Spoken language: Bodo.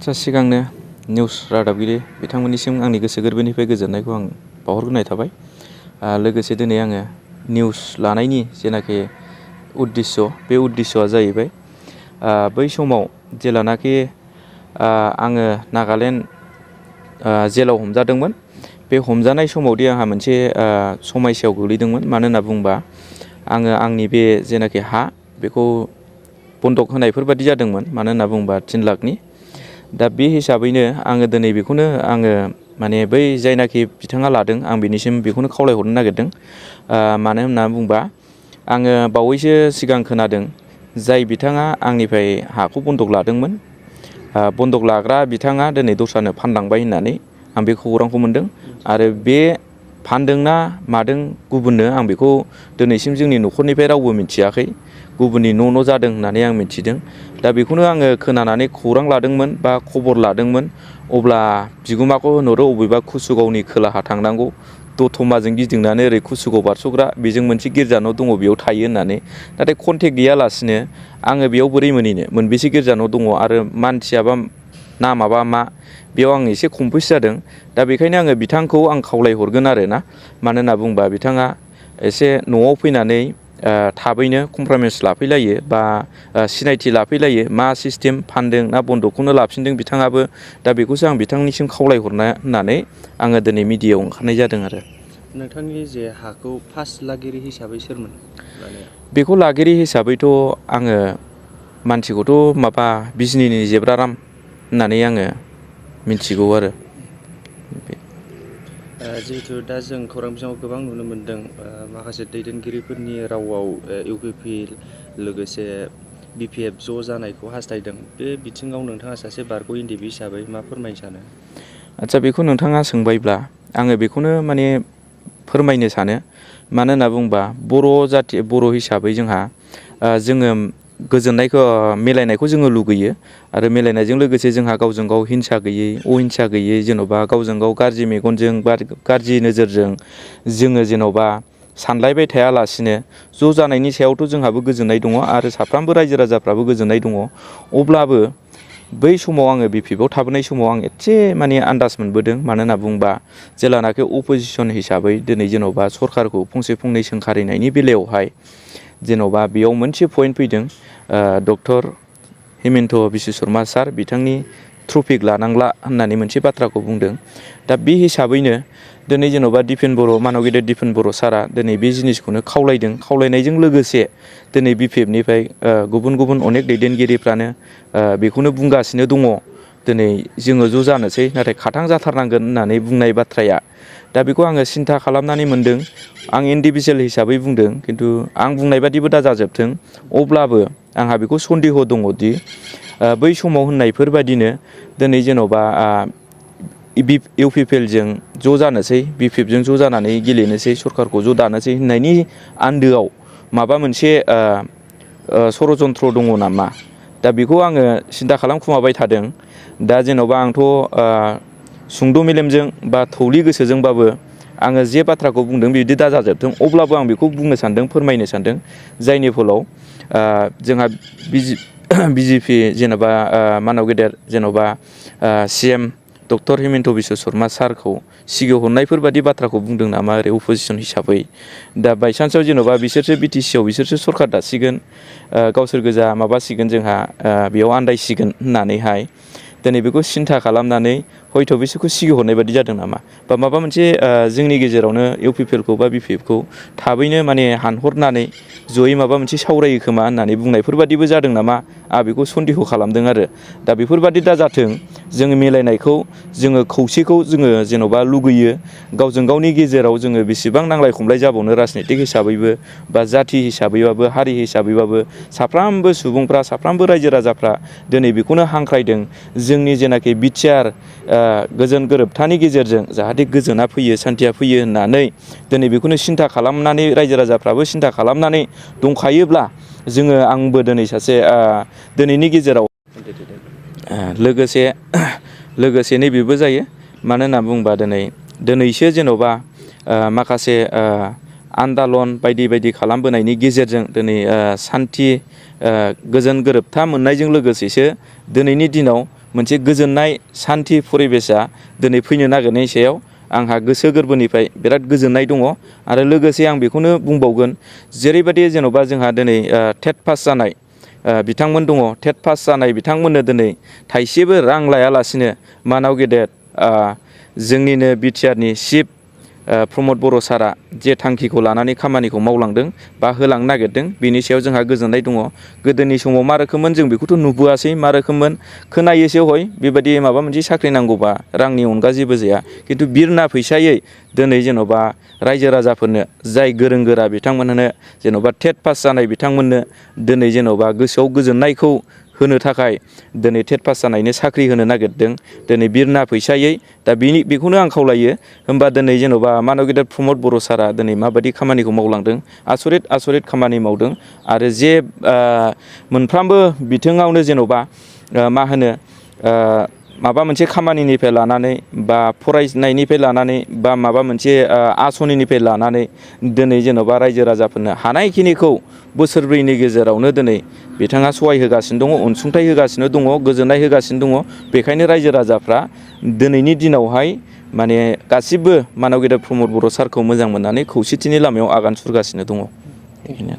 सिगांनो निउस रादाबगिरि बिथांमोननिसिम आंनि गोसो गोरबोनिफ्राय गोजोननायखौ आं बावहरग्रोनाय थाबाय। लोगोसे दिनै आङो निउस लानायनि जेनाखि उद्देश्य बे उद्देश्यआ जाहैबाय बै समाव जेलानाखि आङो नागालेण्ड जेलाव हमजादोंमोन बे हमजानाय समावदि आंहा मोनसे समस्यायाव गोग्लैदोंमोन। मानो होनना बुङोबा आङो आंनि बे जेनाखि हा बेखौ बन्दक होनायफोर बादि जादोंमोन। मानो होनना बुङोबा 3 लाखनि। दा बे हिसाबैनो आङो दिनै बेखौनो आङो माने बै जायनाखि बिथाङा लादों आं बिनिसिम बेखौनो खावलायहरनो नागिरदों। मानो होनना बुङोबा आङो बावैसो सिगां खोनादों जाय बिथाङा आंनिफ्राय हाखौ बन्दक लादोंमोन, बन्दक लाग्रा बिथाङा दिनै दस्रानो फानलांबाय होननानै आं बे खौरांखौ मोनदों। आरो बे फानदोंना मादों गुबुननो आं बेखौ दिनैसिम जोंनि न'खरनिफ्राय रावबो मिथियाखै। गुबुननि न' जादों होननानै आं मिथिदों। दा बेखौनो आङो खोनानानै खौरां लादोंमोन बा खबर लादोंमोन। अब्ला बिगोमाखौ होनहरो अबेबा कुसुगावनि खोलाहा थांनांगौ, दतमाजों गिदिंनानै ओरै कुसुगाव बारस'ग्रा बेजों मोनसे गिर्जा न' दङ बेयाव थायो होननानै। नाथाय कन्टेक्ट गैयालासिनो आङो बेयाव बोरै मोनहैनो, मोनबेसे गिर्जा न' दङ आरो मानसियाबा नामाबा मा, बेयाव आं एसे कमफिउस जादों। दा बेखायनो आङो बिथांखौ आं खावलायहरगोन आरोना। मानो होनना बुङोबा बिथाङा एसे न'आव फैनानै थाबैनो कमप्रमाइस लाफैलायो बा सिनायथि लाफैलायो मा सिस्टेम फानदों ना बन्दकखौनो लाफिनदों बिथाङाबो। दा बेखौसो आं बिथांनिसिम खावलायहरना होननानै आङो दिनै मिडियायाव ओंखारनाय जादों आरो। नोंथांनि जे हाखौ फार्स्ट लागिरि हिसाबै सोरमोन लानाया? बेखौ लागिरि हिसाबैथ' आङो मानसिखौथ' माबा बिजनिनि जेब्राराम होननानै आङो मिथिगौ आरो। जिहेतु दा जों खौरां बिजोङाव गोबां नुनो मोनदों माखासे दैदेनगिरिफोरनि रावाव इउपिपिएल लोगोसे बिपिएफ ज' जानायखौ हास्थायदों। बे बिथिङाव नोंथाङा सासे बारग' एनडिएफबि हिसाबै मा फोरमायनो सानो? आदसा बेखौ नोंथाङा सोंबायब्ला आङो बेखौनो माने फोरमायनो सानो। मानो होनना बुङोबा बर' हिसाबै जोङो गोजोननायखौ मिलायनायखौ जोङो लुगैयो। आरो मिलायनायजों लोगोसे जोंहा गावजों गाव हिंसा गैयै अहिंसा गैयै जेन'बा गावजों गाव गाज्रि मेगनजों बा गाज्रि नोजोरजों जोङो जेन'बा सानलायबाय थायालासिनो ज' जानायनि सायावथ' जोंहाबो गोजोननाय दङ आरो साफ्रोमबो रायजो राजाफ्राबो गोजोननाय दङ। अब्लाबो बै समाव आङो बिपिएफआव थाबोनाय समाव आं एसे माने आन्दाज मोनबोदों। मानो होनना बुङोबा जेलानाखि अप'जिसन हिसाबै दिनै जेन'बा सरखारखौ फंसे फंनै सोंखारिनायनि बेलायावहाय जेन'बा बेयाव मोनसे पइन्ट फैदों, डक्टर हिमन्त बिश्व शर्मा सार बिथांनि ट्रफिक लानांला होननानै मोनसे बाथ्राखौ बुंदों। दा बे हिसाबैनो दिनै जेन'बा दिपेन बर' मानगिदिर दिपेन बर' सारा दिनै बे जिनिसखौनो खावलायदों। खावलायनायजों लोगोसे दिनै बिपिएफनिफ्राय गुबुन गुबुन अनेक दैदेनगिरिफ्रानो बेखौनो बुंगासिनो दङ। दिनै जोङो ज' जानोसै नाथाय खाथां जाथारनांगोन होननानै बुंनाय बाथ्राया। दा बेखौ आङो सिन्था खालामनानै मोनदों। आं इन्डिभिजुवेल हिसाबै बुंदों, खिन्थु आं बुंनाय बादिबो दाजाजोबथों। अब्लाबो आंहा बेखौ सन्देह दङदि बै समाव होननायफोरबादिनो दिनै जेन'बा इउपिपिएलजों ज' जानोसै, बिपिएफजों ज' जानानै गेलेनोसै, सरखारखौ ज' दानोसै होननायनि आन्दोआव माबा मोनसे षड़जन्त्र दङ नामा? दा बेखौ आङो सिन्था खालामखुमाबाय थादों। दा जेन'बा आंथ' सुंद' मेलेमजों बा थौले गोसोजोंबाबो आङो जे बाथ्राखौ बुंदों बिदि दाजाजोबथों। अब्लाबो आं बेखौ बुंनो सानदों, फोरमायनो सानदों। जायनि फलाव जोंहा बिजेपि जेन'बा मानव गेदेर जेन'बा CM डक्टर हिमन्त बिश्व शर्मा सारखौ सिगिहरनायफोर बादि बाथ्राखौ बुंदों नामा ओरै अप'जिसन हिसाबै। दा बायसान्सआव जेन'बा बिसोरसो बिटिसिआव बिसोरसो सरखार दासिगोन, गावसोर गोजा माबासिगोन, जोंहा बेयाव आन्दायसिगोन होननानैहाय दिनै बेखौ सिन्था खालामनानै हयथ' बिसोरखौ सिगिहरनाय बादि जादों नामा, बा माबा मोनसे जोंनि गेजेरावनो इउपिपिएलखौ बा बिपिएफखौ थाबैनो माने हानहरनानै जयै माबा मोनसे सावरायो खोमा होननानै बुंनायफोर बादिबो जादों नामा, आं बेखौ सन्देह खालामदों आरो। दा बेफोरबादि दाजाथों। जोङो मिलायनायखौ जोङो खौसेखौ जोङो जेन'बा लुगैयो। गावजों गावनि गेजेराव जोङो बेसेबां नांलाय खमलाय जाबावनो राजनितिक हिसाबैबो बा जाथि हिसाबैबाबो हारि हिसाबैबाबो साफ्रोमबो सुबुंफ्रा साफ्रोमबो रायजो राजाफ्रा दिनै बेखौनो हांख्रायदों जोंनि जेनाखि बिटिआर गोजोन गोरोबथानि गेजेरजों जाहाथे गोजोना फैयो, सान्थिया फैयो होननानै दिनै बेखौनो सिन्था खालामनानै रायजो राजाफ्राबो सिन्था खालामनानै दंखायोब्ला जोङो आंबो दिनै सासे दिनैनि गेजेराव लोगोसे नैबेबो जायो। मानो होनना बुङोबा दिनैसो जेन'बा माखासे आन्दालन बायदि बायदि खालामबोनायनि गेजेरजों दिनै सान्थि गोजोन गोरोबथा मोननायजों लोगोसेसो दिनैनि दिनाव मोनसे गोजोननाय सान्थि परिबेसा दिनै फैनो नागिरनायनि सायाव आंहा गोसो गोरबोनिफ्राय बिराद गोजोननाय दङ। आरो लोगोसे आं बेखौनो बुंबावगोन, जेरैबायदि जेन'बा जोंहा दिनै टेट पास जानाय बिथांमोन दङ, टेट पास जानाय बिथांमोननो दिनै थाइसेबो रां लायालासिनो मानाव गेदेर जोंनिनो बिटिआरनि चिफ प्रमद बर' सारा जे थांखिखौ लानानै खामानिखौ मावलांदों बा होलांनो नागिरदों, बेनि सायाव जोंहा गोजोननाय दङ। गोदोनि समाव मा रोखोममोन जों बेखौथ' नुबोआसै, मा रोखोममोन खोनायोसो हय बेबायदि माबा मोनसे साख्रि नांगौबा रांनि अनगा जेबो जाया। खिन्थु बिरना फैसायै दिनै जेन'बा रायजो राजाफोरनो, जाय गोरों गोरा बिथांमोननो जेन'बा टेट पास जानाय बिथांमोननो दिनै जेन'बा गोसोआव गोजोननायखौ होनो थाखाय दिनै टेट पास जानायनो साख्रि होनो नागिरदों दिनै बिरना फैसायै। दा बेखौनो आं खावलायो, होमबा दिनै जेन'बा मानब गेदेर प्रमद बर' सारा दिनै माबायदि खामानिखौ मावलांदों, आसरित खामानि मावदों। आरो जे मोनफ्रोमबो बिथिङावनो जेन'बा मा होनो माबा मोनसे खामानिनिफ्राय लानानै बा फरायनायनिफ्राय लानानै बा माबा मोनसे आसनिनिफ्राय लानानै दिनै जेन'बा रायजो राजाफोरनो हानायखिनिखौ बोसोरब्रैनि गेजेरावनो दिनै बिथाङा सहाय होगासिनो दङ, अनसुंथाइ होगासिनो दङ, गोजोननाय होगासिनो दङ। बेखायनो रायजो राजाफ्रा दिनैनि दिनावहाय माने गासिबो मानब गेदेर प्रमद बर' सारखौ मोजां मोननानै खौसेथिनि लामायाव आगान सुरगासिनो दङ। बेखायनो